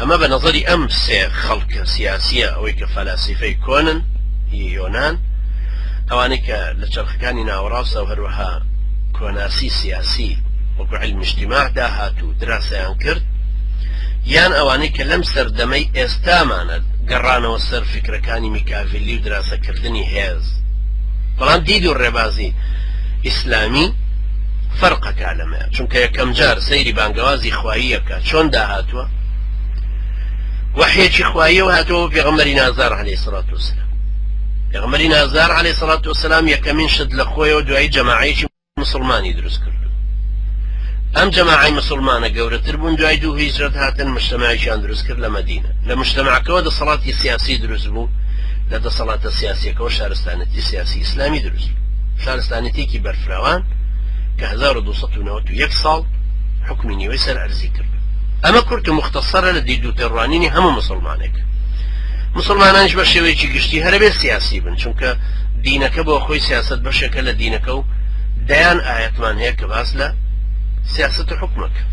ئەمە بە نەزەری ئەم سێ خەڵکە سیاسیە، ئەوەی کە فەلاسیفەی کۆنن هی یۆنان، ئەوانەی کە لە چەرخەکانی ناوەڕاستدا و هەروەها کۆناسی سیاسی وەکو علم اجتماع داهات و دراسەیان کرد، یان ئەوانەی کە لەم سەردەمەی ئێستامانە گەڕانەوە سەر فیکرەکانی میکاڤیللی و دراسەکردنی هێز. بەڵام دید و ڕێبازی ئیسلامی فەرقەکا لەمەیا، چونکە یەکەمجار سەیری بانگەوازی خواییەکە چۆن داهاتووە، وەحیەکی خواییەوە هاتووە بۆ پێغەمبەری نازدار عەلەیهی سڵات وسلام. پێغەمبەری نازدار عەلەیهی سڵات وسلام یەکەمین شت لە خۆیەوە دوایی جەماعەیەکی مسلمانی دروست کردو. ئەم جەماعەی مسلمانە گەورەتر بوون، دوای دوو هیجرەت هاتن مجتەماعێکیان دروست کرد لە مەدینە. لە مجتەماعەکەوە دەسەڵاتی سیاسی دروست بوو، لە دەسەڵاتە سیاسیەکەوە شارستانێتی سیاسی ئیسلامی دروست بوو. شارستانێتیەکی بەرفراوان کە 1291 ساڵ حوکمی نیوەی سەر ئەرزی کرد. ئەمە کورت و موختەسەرە لە دید و تێڕوانینی هەموو موسڵمانێک. موسڵمانانیش بە شێوەیەکی گشتی هەرەبێ سیاسی بن، چونکە دینەکە بۆ خۆی سیاسەت بەشێکە لە دینەکە و دەیان ئایەتمان هەیە کە باس لە سیاسەت و حوکمەکە.